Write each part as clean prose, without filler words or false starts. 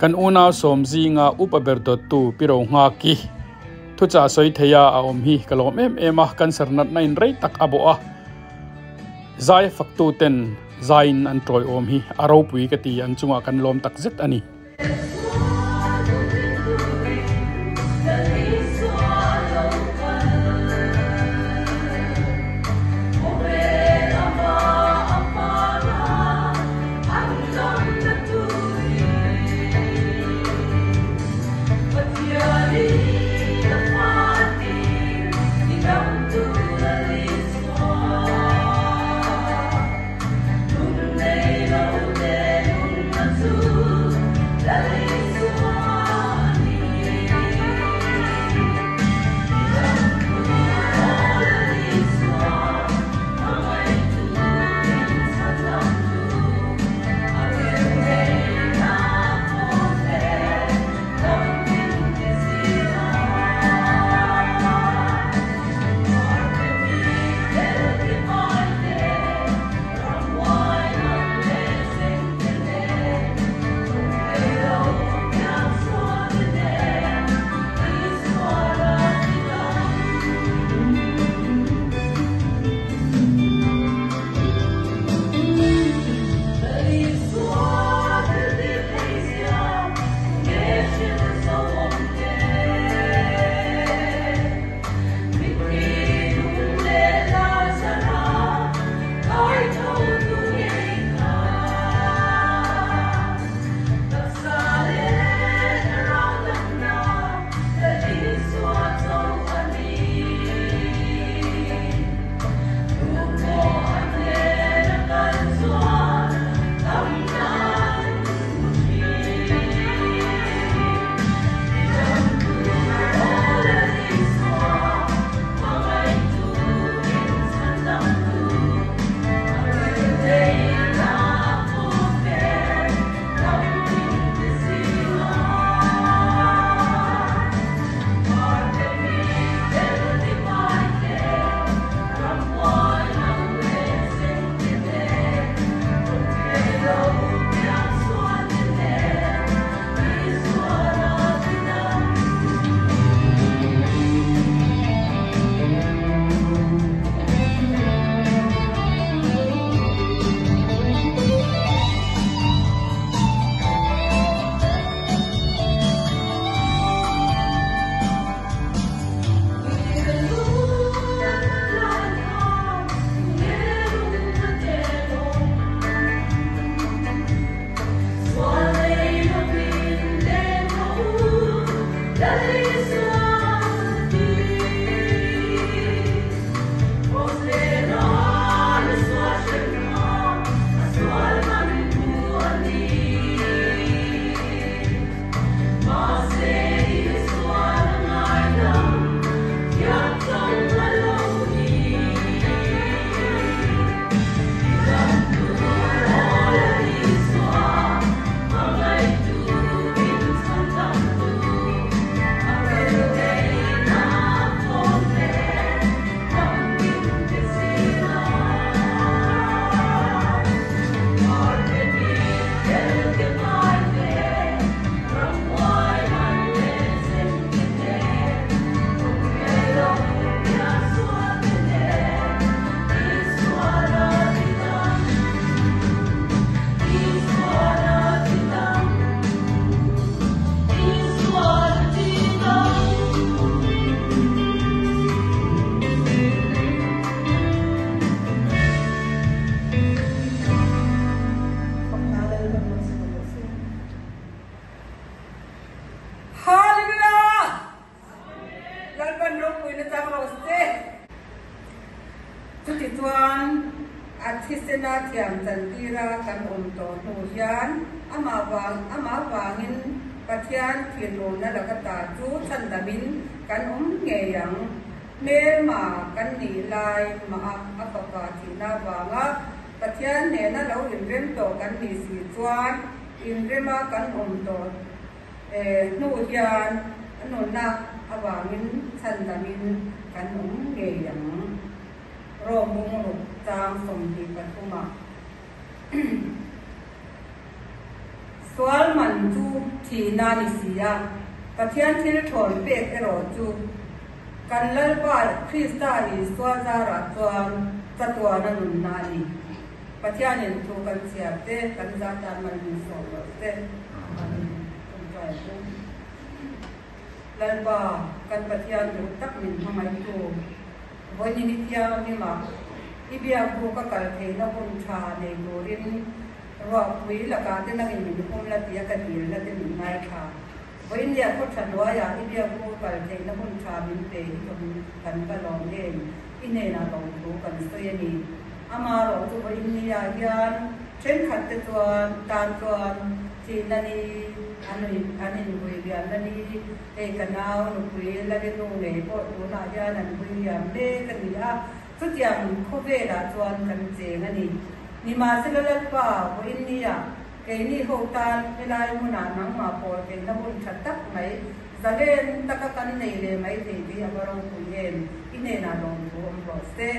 Kan unau sawm zinga upa ber dawttu Pi Rohnghaki thuchah sawi theia a awm hi ka lawm em em a, cancer natna in rei tak a bawh a, zai faktu ten zaiin an tawiawm hi a ropui ka ti, an chungah kan lawm tak zet a ni. Hallelujah! Lalpan ropuina chang rawh se. Chutichuan, a thisena thiam chantira kan awm tawh hnu hian amah vang amah vangin Pathian thinurna laka ta chu chhandamin kan awm ngei ang. Hmelma kan nih lai mah a a fapa thihna vanga Pathian nena lo inrem tawh kan nih si chuan inrema kan awm tawh hnu hian a nunna avangin chhandamin kan awm ngei ang. Rawmung ruk chang 23 ah sual man chu Thihna ni si a, Pathian thil thawn pek erawh chu kan Lalpa Krista Isua zarah chuan chatuana nunna a ni. Pathianin thu kan chhiar te, kan zah tan mal min sawm loh te. Amen. Tawngtai ang u. Lalpa, kan Pathian duh tak min hmangaihtu, vawiin i thianghlimah i biak bu ka kal theihna hun tha nei turin Ruahpui lakah te nangin min um la tia ka dil na te min ngaithla. Vawiin nia khaw tha hnuaiah i biakbu kal theihna hun tha min pe hi ka hun kan va lawm em? I hnenah lawmthu kan sawi a ni. Amarawh chu vawiin nia hian thenkhat te chuan tan chuan thihna ni an an invui liamna ni hei ka nau nupui Lalinu ngei pawh tunah hian an vui liam mek a ni a. Chutiang khawvelah chuan kan cheng a ni. Nimahsela Lalpa, vawiin nia keini ho tan helai hmunah nangmah pawl theihna hun tha tak mai, zalen taka kan nei leh mai thei hi a va ropui em? I hnenah lawmthu awm rawh se.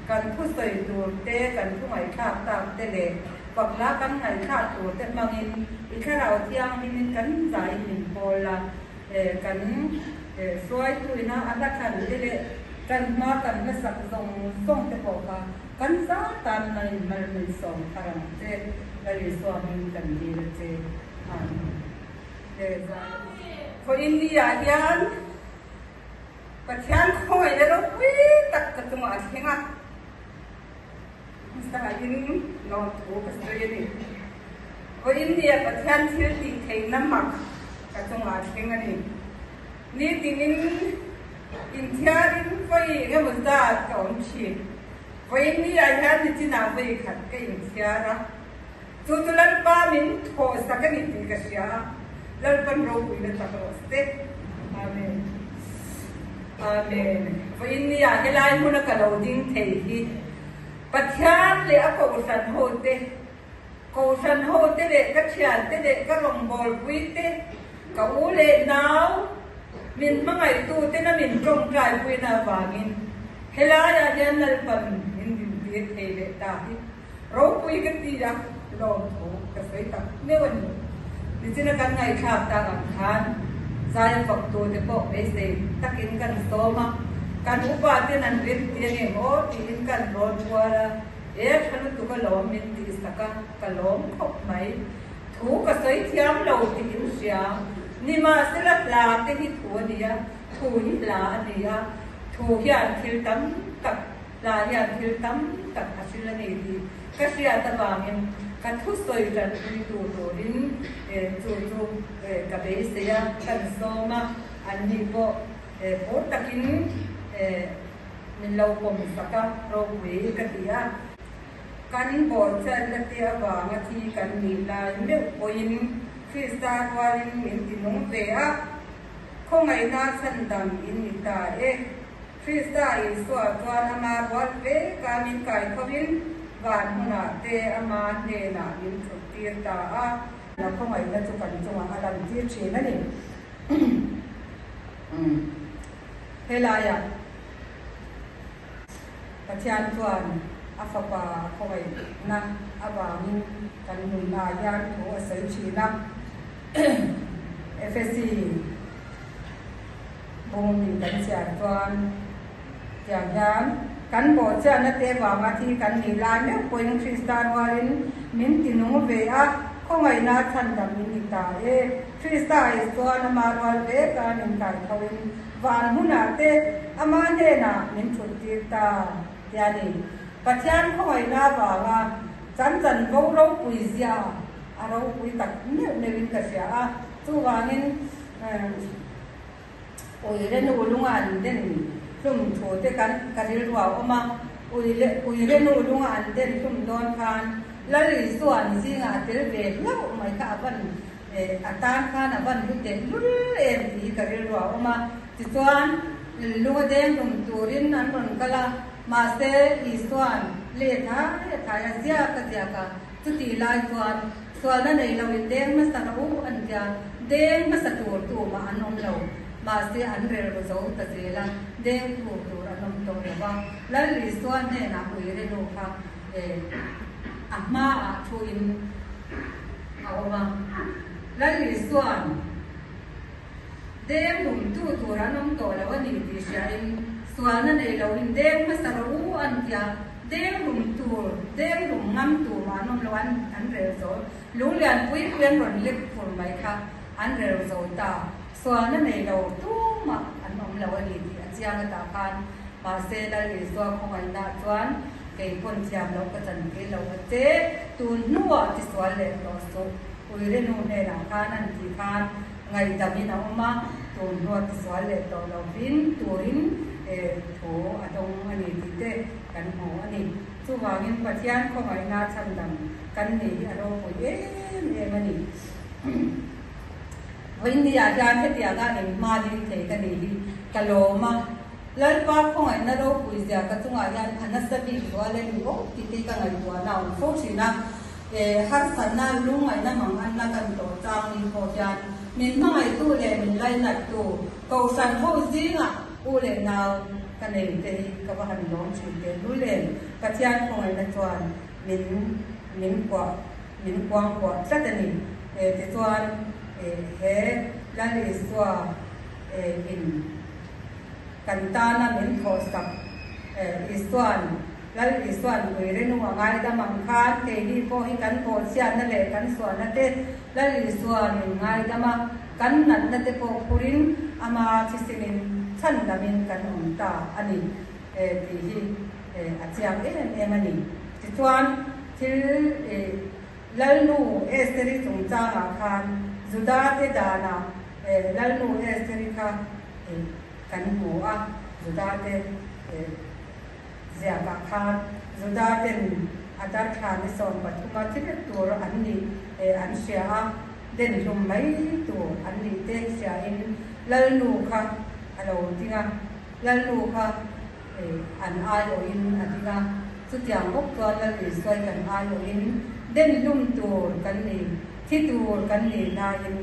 Kan thusawi tur te, kan thu ngaihthlak tak te leh pakla kan ngaihthlak tur te hmangin i thlarau thianghlimin kan zaiin min pawl la. Kan hruaituina a hla thlan te leh kan hma kan hlasak zawng zawng te pawh kha kan za tan mai mal min sawm thar ang che, Lal Isua hming kan dil a che. Amen. Khaw India hian Pathian khawngaihna ropui tak ka chungah a thleng a, hmasain lawmthu ka sawi a ni. Vawiin nia Pathian thil tih theihna mak ka chungah a thleng a ni. Nitinin inthiarin vawi engemaw zat ka awm thin. Vawiin nia hian nichinah vawi khat ka inthiar a. Chu chu Lalpa min thawhsak a ni tih ka hria a, Lalpan ropuina tak rawh se. Amen. Amen. Vawiin nia helai hmuna ka lo ding thei hi Pathian leh a kohhran hote, kohhran hote leh ka thiante leh ka rawngbawlpui te, ka u leh nau min hmangaihtutena min tawngtaipuina avangin helaiah hian Lalpan min dintir thei leh ta hi Ropui ka ti a, lawmthu ka sawi tak meuh a ni. Nichina kan ngaihthlak tak ang khan Zaia faktute pawh beisei takin kan sawm a, kan upa ten an rim ti ang em aw tiin kan rawn kual a, e tha lutuk alawm min tih sak a, ka lawm khawp mai. Thu ka sawi thiam lo tih in hria, nimahsela hla te hi thu a ni a, thu hi hla a ni a, thu hian thil tam tak Hla hian thil tam tak a hril a ni tih ka hriat avangin ka thusawi tanpui tur turin chu chu ka beisei a, kan sawm a, anni pawh phur takin min lo pawm sak a, ropui ka ti a. Kan bawhchhiatna te avanga thi kan nih lai meuh pawhin Krista rualin min ti nung ve a, khawngaihna chhandam in ni ta e. Krista Isua chuan ama rual veka min kai thovin van hmunah te ama hnenah min thut tir ta a. Na khawngaihna chu kan chungah a lan tir thin a ni. Helaiah Pathian chuan a Fapa khawngaihna avangin kan nunah hian thu a sawi thin a. Efesi. Bung tih kan chhiar chuan tiang hian kan bawhchiahna te vanga thi kan nih lai meuh pawhin Krista rualin min ti nung ve a, khawngaihna chhandam min ni ta e. Krista is chuan ama rual vek a min kai thoin van hmunah te ama hnenah min thut tir ta tia ni. Pathian khawngaihna vanga kan chanvo ropui zia a ropui tak meuh meuhin ka hria a, chuvangin Uire nu lunga an den hlum thu te kan ka rilru a awm a, uire nu lunga an den hlum dawn khan Lal Isua an zingah a tel ve hlauh mai kha a van a tan khan a van hlu teh lul em tih hi ka rilru a awm a. Tichuan lunga deng hlum turin an rawn kal a, mahse Isua'n le thai a thai a ziak a ziak a, chutih lai chuan Sualna nei lo in deng hmasa rawh u an tia, deng hmasa tur tumah an awm lo. Mahse an rilru zo ta zel a, deng tur tur an awm tawh lo va. Lal Isua hnenah uire nu kha a hmaah thu in a awm a. Lal Isua'n deng hlumtu tur an awm tawh lo a ni tih hriain sualna nei loin deng hmasa rawh u an ti a, deng hlum tur, deng hlum ngam tur mah an awm lo an an rel zo. Lunglian pui pui an rawn lek fur mai kha an rel zo ta. Sualna nei lo tumah an awm lo a ni tih a chiang a tah khan mahse Lal Isua khawngaihna chuan kei pawn thiam loh ka chan thei lo a che, tun hnuah tisual leh tawh suh. Uirenu hnenah khan an tih khan ngaihdam in a awm a, tun hnuah tisual leh tawh lovin turin thu a dawng a ni tih te kan hmu a ni. Chuvangin Pathian khawngaihna chhandam kan nih hi a ropui em em a ni. Vawiinniah hian hetianga inhma ding thei ka nih hi ka lawm a, Lalpa khawngaihna ropui zia ka chungah hian a nasa bik zual a ni awk tih te ka ngaihtuahna a awm fo thin a. Harsatna lungngaihna manganna kan tawh chang ni pawh hian min hmangaihtu leh min lainattu Kohhran ho zingah u leh nau ka nei te hi ka va han lawm thin teh lul em. Pathian khawngaihna chuan min min kuah min kuangkuah tlat a ni. Tichuan he Lal Isua in kan tana min thawhsak Isua'n Lal Isua'n Uirenu a ngaidam ang khan keini pawh hi kan bawhchhiatna leh kan sualna te Lal Isua'n min ngaidam a, kan natna te pawh phurin ama thisinin chhandamin kan awm ta a ni tih hi a chiang em em a ni. Tichuan thil Lalnu Estheri chungchangah khan Juda te danah Lalnu Estheri kha kan hmu a, Juda te Ziakah khan Juda ten a darthla ni 13 a thi vek tur an nih an hria a, den hlum mai tur an nih te hriain Lalnu kha a lo ding a, Lalnu kha an aiawhin a ding a, chutiang bawk chuan Lal Isuai kan aiawhin den hlum tur kan ni, thi tur kan nih laiin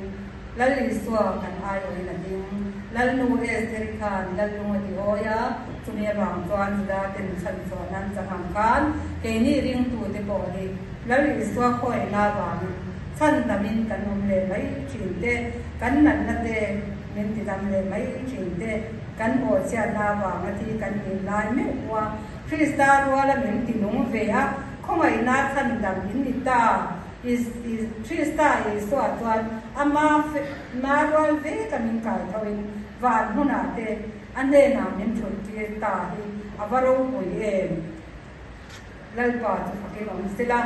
Lal Isua kan aiawhin a ding. Lalnu Estheri khan Lallung a ti awi a, chumi avang chuan Juda ten chhan chuan an chang ang khan keini ringtute pawh hi Lal Isua khawiahna avangin chhan damin kan awm leh mai thin te, kan natna te min ti dam leh mai thin te, kan bawhchhiatna avanga thi kan nih lai meuh pawha Krista ruala min ti nung ve a, khawngaihna chhan dam in ni ta. Krista Isua chuan ama ma rual vek a min kai thoin van hmunah te a hnenah min thut tir ta hi a va ropui em? Lalpa chu fakin awm sela,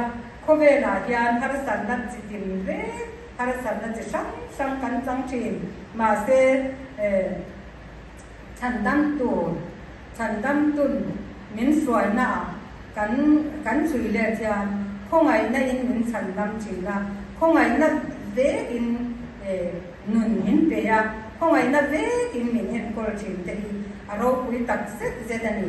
khawvelah hian harsatna chi tin reng, harsatna chi hrang hrang kan chang thin. Mahse, chhandam tur, chhandam tun min hruainaah kan kan chhui let hian khawngaihna in min chhandam thin a, khawngaihna vek in nun min pe a, khawngaihna vek in min enkawl thin te hi a ropui tak zet zet a ni.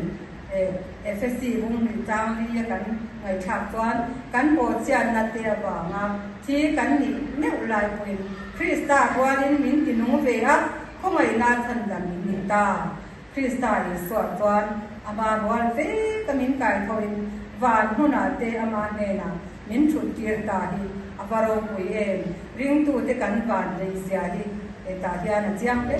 Efesi bung chang li a kan ngaihthlak chuan kan pawhchiatna te avanga thi kan nih meuh lai pawhin Krista rualin min ti nung ve a, khawngaihna chhandam min ni ta. Krista Isua chuan ama rual vek a min kaithoin van hmunah te ama hnenah min thut tir ta hi a va ropui em! Ringtute kan van lei zia hi hetah hian a chiang hle.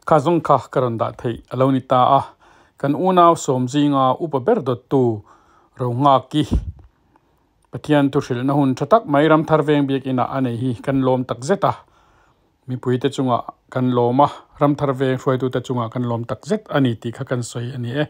Kha zawng kha ka rawn dah theih a lo ni ta a, kan unau sawm zinga upa ber dawttu Ronghaki Pathian thu hrilhna hun tha tak mai Ramthar veng biakinah a nei hi kan lawm tak zet a, mipuite chungah kan lawm a, Ramthar veng hruaitute chungah kan lawm tak zet a ni tih kha kan sawi a ni e.